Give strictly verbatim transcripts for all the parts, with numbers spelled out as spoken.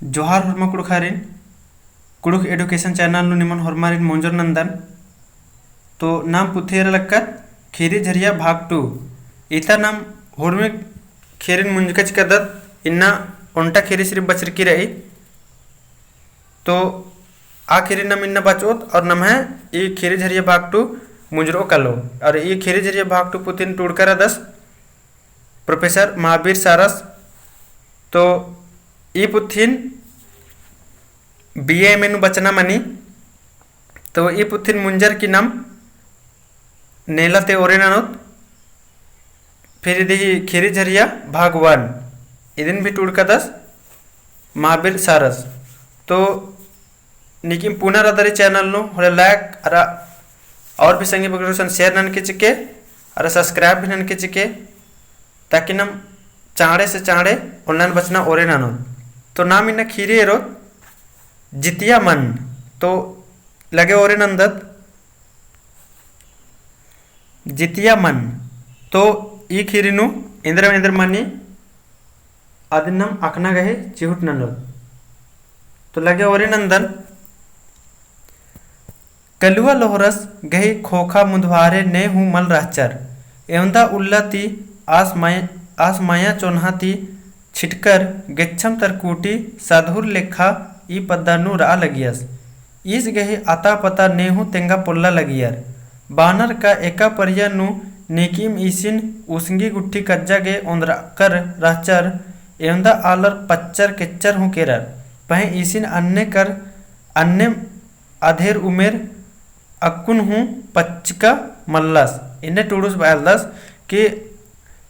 जोहार होरमा कुँड़ुख़ारिन, कुँड़ुख़ education channel नू निमन होरमारिन मोंजोर नन्दन। तो नाम पुथी एरा लक्कत खीरी झरिया भाग two। इता नाम होरमी खीरिन मुंजका चिकादत, इन्ना ओन्टा खीरी सिर्फ बचरकी रई। तो आ खीरी नाम इन्ना बचओत और नम्है ई खीरी झरिया भाग two मुंजरओ कालो। और ई खीरी झरिया भाग two पुथिन टूड़का रअदस Professor महावीर सारस। तो ई पुथिन B A M A नू बचना मनी। तो ई पुथिन मुंजर की नाम नेला ती ओरे ननोत। फिर इदी खीरी झरिया भाग one, इदिन भी टूड़कादस महावीर सारस। तो नीकिम पुना रअदर ई channel नू, होले like अरा और भी संगी बगरो सन share ननके चिके, अरा subscribe भी ननके चिके, ताकि नाम चाँड़े से चाँड़े online बचना ओरे ननोत। तो नाम इन्ना खीरी एरोत जितिया मन। तो लगे ओरे नन्दत जितिया मन। तो ई खीरी नू एन्देर एन्देर मनी अदिन नाम अख़ना गही चिहुट ननोत। तो लगे ओरे नन्दन। कलुवा लोहरस गही ख़ोख़ा मुन्दभारे ने हूँ मल रहचर। एवंदा उल्ला ती आस मय-, आस मया चोन्हा ती छिटकर गेच्छम तरकुटी साधुर लेखा ई पद्दा नू रआ लगियस। ईस गही अता पता ने हूँ तेंगा पोल्ला लगियर। बानर का एका परिया नू नीकिम ईसिन उसंगी गुट्ठी कज्जा गे ओन्द्रकर रहचर। एवंदा आलर पच्चर केच्चर हूँ केरर। पहें ईसिन अन्ने कर, अन्ने अधेर उमेर अक्कुन हूँ पच्चका मल्लस। एन्ने टूड़ुस बआलदस कि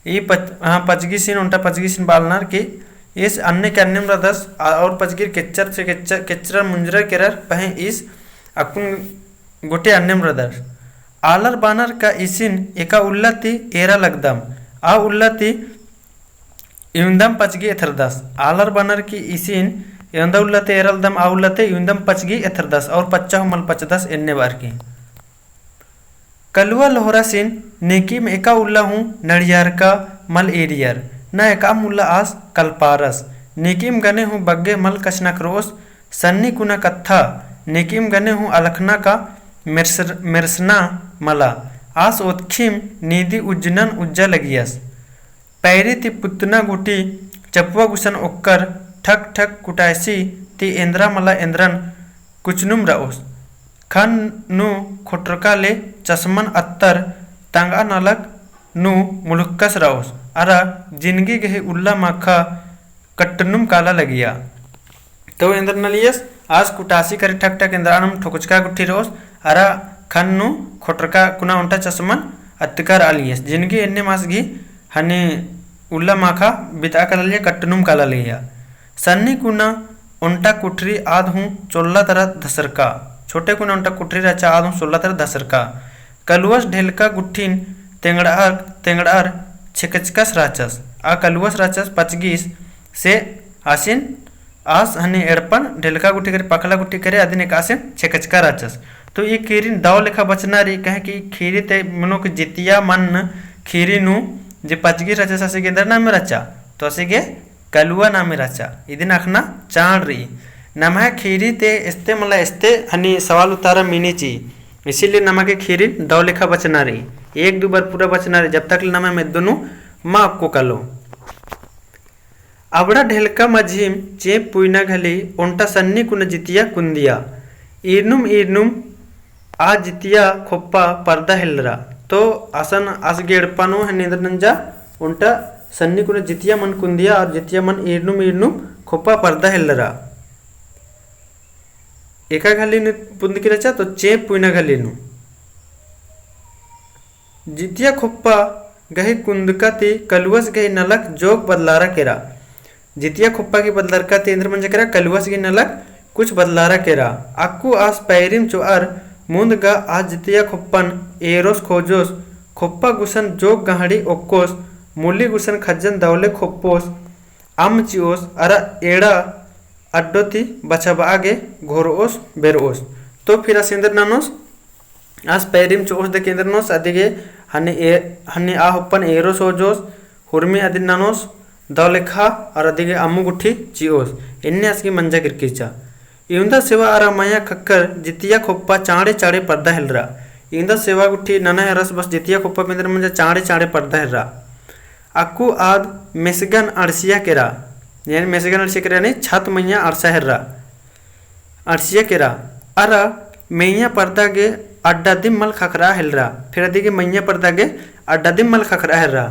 ई पच-, हाँ, पचगीसिन, ओन्टा पचगीसिन बआलनर कि ईस अन्ने के अन्नेम रअदस, आ, और पचगीर केच्चर से केच्चर, केच्चर मुंजर केरर, पहें ईस अक्कुन गूटी अन्नेम रअदस। आलर बानर का ईसिन एका उल्ला ती एरा लगदम, आ उल्ला ती इवंदम पचगी एथरदस। आलर बानर की ईसिन एवंदा उल्ला ती एरा लगदम, आ उल्ला ती इवंदम पचगी एथरदस, और पच्चा हूँ मल पचदस एन्ने बअर की। कलुवा लोहरासिन नीकिम एका उल्ला हूँ नड़ियारका मल एरियर, न एकाम उल्ला आस कलपारस। नीकिम गने हूँ बग्गे मल कछनखरओस, सन्नी कुना कत्था नीकिम गने हूँ अलखना का मेरसर-, मेरसना मला। आस ओतखिम नीदी उज्जनन उज्जा लगियस। पैरी ती पुतना गूटी चपुआ गुसन ओक्कर ठक ठक कुटायसी ती एन्द्रा मला एन्द्रन कुचनुम रओस। खन नू खोटरका ले चस्मन अत्तर तंगआ नलख नू मुलुक्कस रओस। अरा जिनगी गही उल्ला माखा कट्टनुम काला लगिया। तो एन्द्र नलियस, आस कुटासी करे ठक ठक एन्द्रानुम ठोकचका गुट्ठी रओस, अरा खन नू खोटरका कुना ओन्टा चस्मन अत्तका रआलियस। जिनगी एन्ने मास गही हनी उल्ला माखा बितआ काला लगिया, कट्टनुम काला लगिया। सन्नी कुना ओन्टा कुठरी आद हूँ चोल्ला तरा धसरका। छोटे कुना ओन्टा कुठरी रहचा आद हूँ चोल्ला तरा धसरका। कलुवस ढेलका गुट्ठिन तेंगड़अर, तेंगड़अर छेकचकस रहचस। आ कलुवस रहचस पचगीस से आसिन आस हनी एड़पन ढेलका गुट्ठी करे, पखला गुट्ठी करे, अदिन एकासे छेकचका रहचस। तो ई खीरिन दव लेखा बचना रई, कहे कि खीरी ते मनो कि जितिया मन खीरी नू जे पचगी रहचस, असिगे एन्दर नामे रहचा, तो असिगे कलुवा नामे रहचा। इदिन अखना चाड़ रई। नम्है खीरी ते एस्ते मला एस्ते हनी सवाल उतारा मिनी ची, इसीलिए नमा गे खीरिन दव लेखा बचना रई। एक दू बार पूरा बचना रई, जब तक ले नमा मेद्दो नू मा अक्को कालो। अबड़ा ढेलका मझीम चेंप पुइना घली ओन्टा सन्नी कुना जितिया कुन्दिया। ईरनुम ईरनुम आ जितिया खोप्पा परदा हेलरा। तो असन आस गे एड़पा नू हनी एन्दर नंजा ओन्टा सन्नी कुना जितिया मन कुन्दिया और जितिया मन ईरनुम ईरनुम खोप्पा परदा हेलरा। एका घली नू पुन्दकी रहचा तो चेंप पुइना घली नू। जितिया खोप्पा गही कुन्दका ती कलुवस गही नलख जोक बदलारा केरा। जितिया खोप्पा गही बदलरका ती एन्दर मंजा केरा, कलुवस गही नलख कुछ बदलारा केरा। अक्कु आस पैरिम चोअर मुन्द गा आ जितिया खोप्पन एरोस खोजोस, खोप्पा गुसन जोक गहड़ी ओक्कोस, मुली गुसन खज्जन दवले खोप्पोस, अम्म चिओस, अरा एड़ा अड्डो ती बछाबआ गे घोरओस बेरओस। तो फिर आस एन्दर ननोस, आस पैरिम चोओस दे के एन्दर ननोस, अदिगे हनी ए-, हनी आ होप्पन एरोस ओजोस, हुरमी अदिन ननोस, दव लेखा अरा अदिगे अम्म गुट्ठी चिओस। एन्ने आस गही मंजा किरकिरचा। इवंदा सेवा अरा मइय्याँ ख़क्खर जितिया खोप्पा चाँड़े चाँड़े परदा हेलरा। इवंदा सेवा गुट्ठी नना हेलरस बस जितिया खोप्पा एन्देर मंजा चाँड़े चाँड़े परदा हेलरा। अक्कु आद मेसगन अंड़सिया केरा, यानी मेसगन अंड़सिया केरा यानी छत मइय्याँ अंड़सा हेलरा। अंड़सिया केरा, अरा मइय्याँ परदा गे अड्डा दिम मल ख़क्खरा हेलरा, फिर अदिगे मइय्याँ परदा गे अड्डा दिम मल ख़क्खरा हेलरा।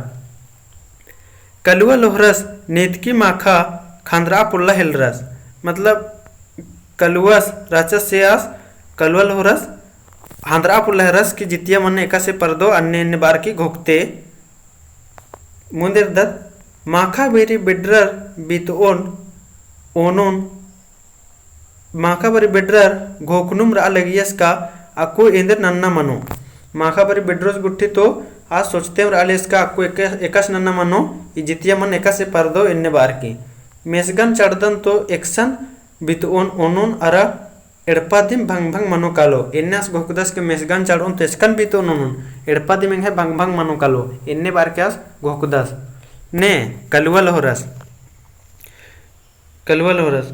कलुवा लोहरस नीतकी माखा ख़न्दरा पुल्ला हेलरस, मतलब कलुवस रहचस से आस कलुवा लोहरस ख़न्दरा पुल्ला हेलरस कि जितिया मन्न एकासे परदो अन्ने अन्ने बार की घोखते। मुन्देरदत माखा बेरी बेडरर बितओन ओनोन माखा बारी बेडरर घोखनुम रआ लगियस का अक्कु एन्देर नन्ना मनो। माखा बारी बेडरोस गुट्ठी तो आस सोचतेम रआ लगियस का अक्कु एका-, एकासे नन्ना मनो, ई जितिया मन्न एकासे परदो एन्ने बार की। मेसगन चड़दन तो एकसन बितओन ओनोन अरा एड़पा दिम भंग भंग मनो कालो। एन्ने आस घोखदस के मेसगन चड़ओन तो एकसन बितओन ओनोन, एड़पा दिम एंग्है भंग भंग मनो कालो। एन्ने बार की आस घोखदस। ने कलुवा लोहरस। कलुवा लोहरस।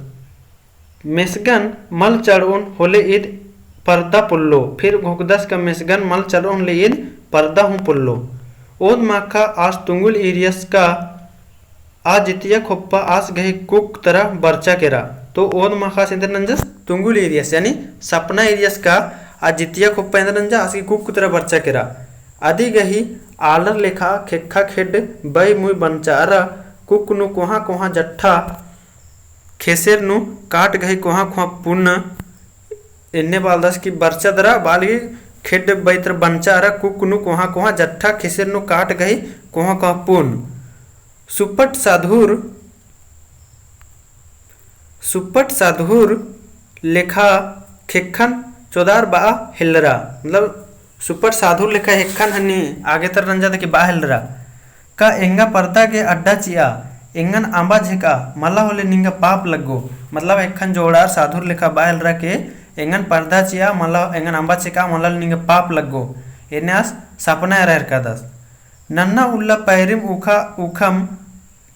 मेसगन मल चड़ओन होले ईद परदा पोल्लो, फिर घोखदस का मेसगन मल चड़ओन होले ईद परदा हूँ पोल्लो। ओद माखा आस तुंगुल ईरियस का आ जितिया खोप्पा आस गही कुक तरा बरचा केरा। तो ओद माखा आस एन्देर नंजस तुंगुल ईरियस, यानी सपना ईरियस का आ जितिया खोप्पा एन्देर नंजा आस गही कुक तरा बरचा केरा। अदी गही आलर लेखा खेक्खा खेड्ड बई मुई बनचा अरा कुक नू कोहाँ कोहाँ जट्ठा खेसेर नू काट गही कोहाँ कोहाँ पुन। एन्ने बालदस कि बरचा दरा बाल गही खेड्ड बई तरा बनचा अरा कुक नू कोहाँ कोहाँ जट्ठा खेसेर नू काट गही कोहाँ कोहाँ पुन। सुपट साधुर, सुपट साधुर लेखा खेक्खन चोदार बआ हेलरा, मतलब सुपट साधुर लेखा हेक्खन हनी आगे तर नंजा दकी बआ हेलरा। का एंगा परदा गे अड्डा चिआ, एंगन अम्बा झेका, मला होले निंगा पाप लग्गो। मतलब हेक्खन जोड़ार साधुर लेखा बआ हेलरा के एंगन परदा चिआ, मला एंगन अम्बा झेका, मला होले निंगा पाप लग्गो। एन्ने आस सपना एरा हेरकादस। नन्ना उल्ला पैरिम उखा उखम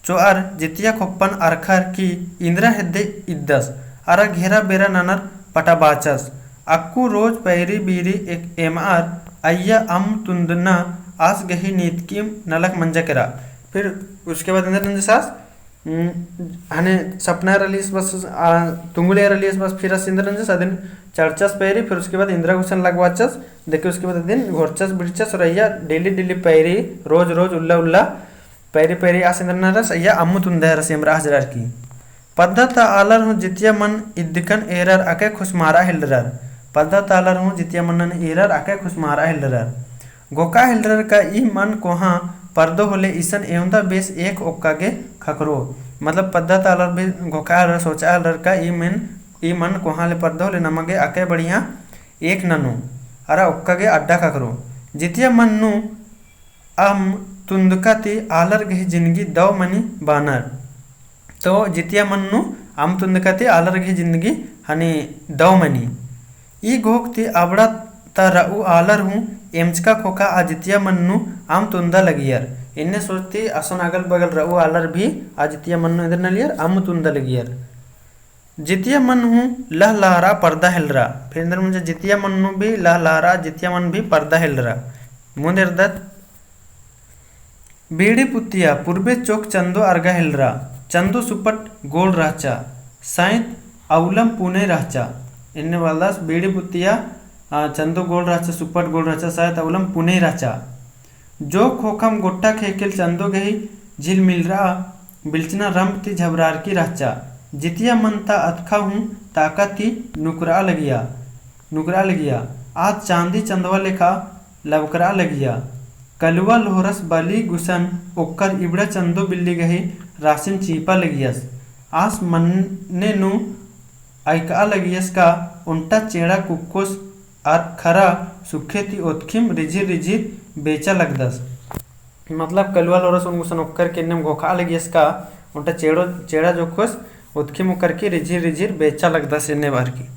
चोअर जितिया खोप्पन अरखर की इन्द्रा हेद्दे इद्दस, अरा घेरा बेरा ननर पटाबाचस। अक्कु रोज पैरी बीरी एक एमअर अइया अम्म तुन्दना आस गही नीतकिम नलख मंजा केरा। फिर उसके बाद एन्देर नंजस आस, उम, हने सपना रलियस बस, आ, तुंगुले रलियस बस, फिर आस एन्देर नंजस, अदिन चढ़चस पैरी, फिर उसके बाद इन्द्रा गुसन लगवाचस, देखे उसके बाद अदिन घोरचस बिड़चस, और अइया daily daily पैरी, रोज रोज उल्ला उल्ला, पैरी पैरी आस एन्देर ननरस, अइया अम्म तुन्दरस एमरा हजरार की। पद्दा ता आलर हूँ जितिया मन इद्दकन एरर अकय खुसमारा हेलरर। पद्दा ता आलर हूँ जितिया मनन एरर अकय खुसमारा हेलरर। घोखा हेलरर का ई मन कोहाँ परदो होले इसन एवंदा बेस एक ओक्का गे खकरो। मतलब पद्दा ता आलर भी घोखा हेलरर, सोचा हेलरर का ई मन, ई मन कोहाँ ले परदो होले नमा गे अकय बढ़िया एक ननो। अरा ओक्का गे अड्डा खकरो। जितिया मन नू अम्म तुन्दका ती आलर गही जिनगी दव मनी बानर। तो जितिया मन नू अम्म तुन्दका ती आलर गही जिनगी हनी दव मनी। ई घोख ती अबड़ा ता रऊ आलर हूँ एमचका खोखा आ जितिया मन नू अम्म तुन्दा लगियर। एन्ने सोच ती असन अगल बगल रऊ आलर भी आ जितिया मन नू एन्देर नलियर, अम्म तुन्दा लगियर। जितिया मन हूँ लहलहरा परदा हेलरा। फिर एन्देर मंजा जितिया मन नू भी लहलहरा, जितिया मन भी परदा हेलरा। मुन्देरदत बीड़ी पुतिया पूर्बे चोक चंदो अरगा हेलरा। चंदो सुपट गोल रहचा, साइत अउलम पुने रहचा। एन्ने बालदस बीड़ी पुतिया, आ, चंदो गोल रहचा, सुपट गोल रहचा, साइत अउलम पुने रहचा। जो खोखम गोट्टा खेकेल चंदो गही झिलमिलरा बिलचना रंभ ती झबरारकी रहचा। जितिया मन ता अतखा हूँ ताका ती नुकरा लगिया, नुकरा लगिया। आज चांदी चंदवा लेखा लबकरा लगिया। कलुवा लोहरस बली गुसन ओक्कर इबड़ा चंदो बिल्ली गही रासिन चीपा लगियस। आस मन्ने नू अइकआ लगियस का ओन्टा चेड़ा कुक्कोस अरखरा सुखे ती ओतखिम रिझिर रिझिर बेचा लगदस। मतलब कलुवा लोहरस ओन गुसन ओक्कर की एन्नेम घोखा लगियस का ओन्टा चेड़ो, चेड़ा जोक्कोस ओतखिम ओक्कर की रिझिर रिझिर बेचा लगदस एन्ने बार की।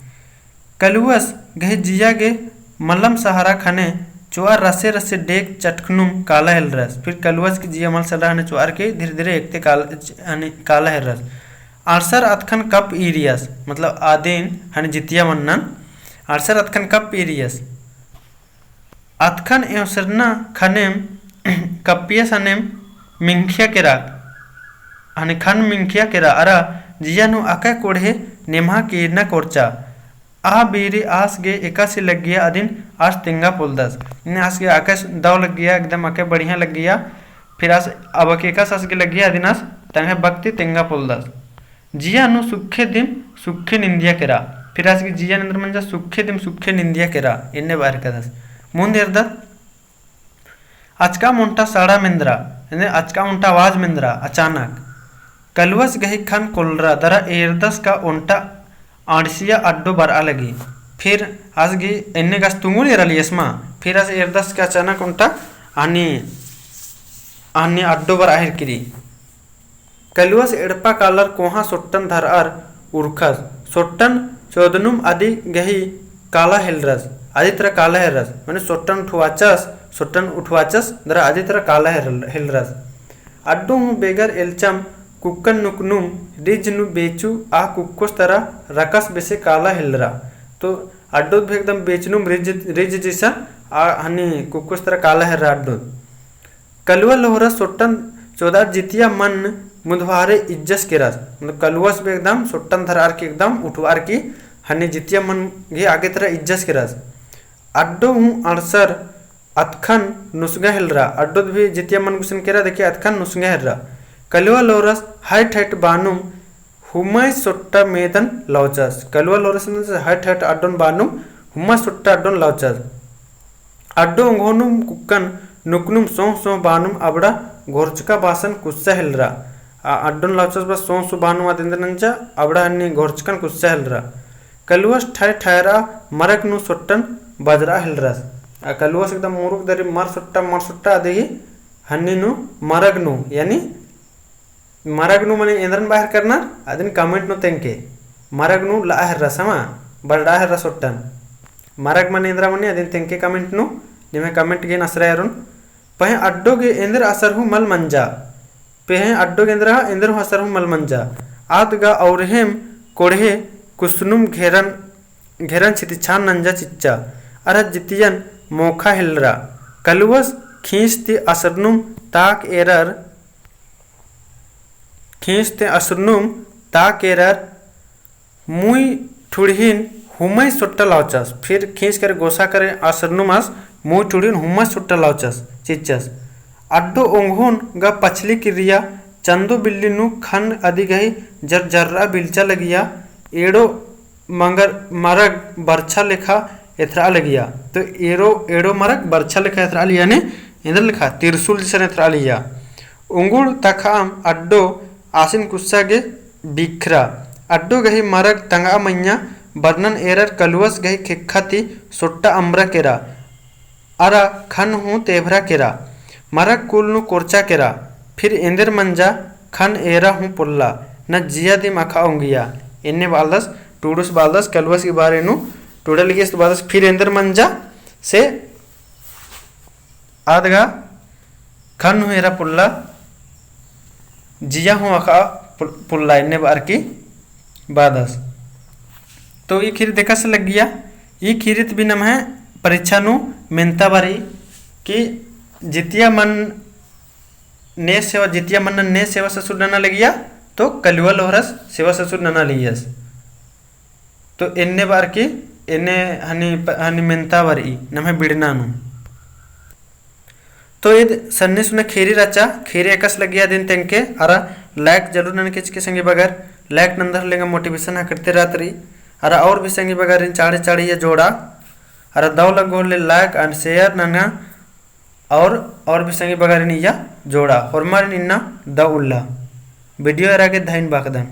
कलुवस गही जिया गे मलम सहारा खने चोअर रसे रसे डेग चटकनुम काला हेलरस। फिर कलुवस गे जिया मल सलरा हने चोअर के धीरे धीरे एकते काल-, हने काला हेलरस। अंड़सर अतखन कप ईरियस, मतलब आदिन हने जितिया मन्नन, अंड़सर अतखन कप ईरियस। अतखन एवसरना खनेम कप्पियस हनेम मिंखिया केरा, हने खन मिंखिया केरा, अरा जिया नू अकय कोड़हे नेम्हा कीरना कोरचा। आ बीरी आस गे एकासे लग्गिया अदिन आस तेंगा पोलदस। इन्ने आस गे अकय दव लग्गिया, एकदम अकय बढ़िया लग्गिया। फिर आस अब के एकासे आस गे लग्गिया अदिन आस तंग्है बक्ती तेंगा पोलदस। जिया नू सुखे दिम सुखे निंदिया केरा। फिर आस गे जिया नू एन्देर मंजा सुखे दिम सुखे निंदिया केरा। एन्ने बार कदस। मुन्द एरदत अचका ओन्टा सड़ा मेंदरा, यानी अचका ओन्टा आवाज मेंदरा, अचानक। कलुवस गही खन कोलरा दरा एरदस का ओन्टा अंड़सिया अड्डो बरआ लगी। फिर आस गे एन्ने गस तुंगुल एरा लियस मा, फिर आस एरदस का अचानक ओन्टा आनी, आनी अड्डो बरआ हेरकिरी। कलुवस एड़पा कालर कोहाँ सोट्टन धरअर उरखस। सोट्टन चोदनुम अदी गही काला हेलरस, अदी तरा काला हेलरस, माने सोट्टन उठवाचस, सोट्टन उठवाचस, दरा अदी तरा काला हेल-, हेलरस। अड्डो हूँ बेगर एल्चम कुक्कन नुकनुम रिज नू बेचू आ कुक्कोस तरा रकस बेसे काला हेलरा। तो अड्डो भी एकदम बेचनुम रिज, रिज जैसा आ हनी कुक्कोस तरा काला हेलरा अड्डो। कलुवा लोहरस सोट्टन चोदर जितिया मन मुधवारे इज्जस केरस। मतलब कलुवस भी एकदम सोट्टन धरअर की एकदम उठवार की हने जितिया मन गे आगे तरा इज्जस केरस। अड्डो हूँ अंड़सर अतखन नुसगा हेलरा। अड्डो भी जितिया मन गुसन केरा देखिए अतखन नुसगा हेलरा। कलुवा लोहरस हइट हइट बानुम हुम्मय सोट्टा मेदन लौचस। कलुवा लोहरस हइट हइट अड्डोन बानुम हुम्मय सोट्टा अड्डोन लौचस। अड्डो ओंघोनुम कुक्कन नुकनुम सोंह सोंह बानुम अबड़ा घोरचका बासन कुस्सा हेलरा। आ अड्डोन लौचस बस सोंह सोंह बानुम अदिन नंजा अबड़ा हन्नी घोरचकन कुस्सा हेलरा। कलुवस ठाय ठायरा मरग नू सोट्टन बजरा हेलरस। आ कलुवस एकदम मुरुक दरी मर सोट्टा, मर सोट्टा अदी हन्नी नू मरग नू, यानी मरग नू मने एन्द्रन बाहर करना, अदिन comment नू तेंके। मरग नू लआ हेर्रा समा, बरड़ा हेर्रा सोट्टन। मरग मने एन्द्रा मने अदिन तेंके comment नू, निम्है comment गेन असरा एरोन। पहें अड्डो गे एन्द्र असर हूँ मल मंजा। पहें अड्डो गे एन्द्रा, एन्द्र हूँ असर हूँ मल मंजा। आद गा औरहेम कोड़हे कुसनुम घेरन, घेरन छितिछान नंजा चिच्चा। अरा जितियन मोखा हेलरा। कलुवस खींस ती असरनुम ताक एरर खींस ती असरनुम ताक एरर मुई ठुड़हिन हुमई सोट्टा लौचस। फिर खींस करे गोसा करे असरनुम आस मुई ठुड़हिन हुमई सोट्टा लौचस चिच्चस। अड्डो ओंघोन गा पछली किर्रिया चंदो बिल्ली नू खन अदी गही जरजर्रा बिलचा लगिया। एड़ो मगर मरग बरछा लेखा एथरा लगिया। तो एरो, एड़ो मरग बरछा लेखा एथरा लिया ने, एन्द्र लेखा तिरसुल जैसन एथरा लिया। उंगुड़ तखाम अड्डो आसिन कुस्सा गे बिखरा। अड्डो गही मरग तंगआ मइय्याँ बरनन एरर कलुवस गही खेक्खा ती सोट्टा अम्बरा केरा। अरा खन हूँ तेभरा केरा। मरग कुल नू कोरचा केरा। फिर एन्देर मंजा खन एरा हूँ पोल्ला। न जिया दिम अखा ओंगिया। एन्ने बालदस, टूड़ुस बालदस, कलुवस के बारे नू टूड़ा लगियस तो बालदस, फिर एन्देर मंजा से आद गा खन हूँ एरा पोल्ला, जिया हूँ अखा पोल-, पोल्ला एन्ने बार की बादस। तो ई खीरी देखस लग्गिया, ई खीरित भी नम्है परीक्षा नू मेन्ता बारी कि जितिया मन ने सेवा, जितिया मन ने सेवा ससुर नना लगिया, तो कलुवा लोहरस सेवा ससुर नना लगियस। तो एन्ने बार की, एन्ने हनी प-, हनी मेन्ता बारी, नम्है बिड़ना नू। तो ईद सन्नी सुन्ना खीरी रहचा, खीरी एकस लग्गिया अदिन तेंके, अरा like जरूर ननके चिके संगी बगर, like नन्दर लेंगा motivation हकरते रात रई, अरा और भी संगी बगर इन चाड़े चाड़े या जोड़ा, अरा दव लग्गो ले like and share नना, और, और भी संगी बगर इन या जोड़ा, होरमारिन इन्ना दव उल्ला, video एरा गे धइन बाकदन।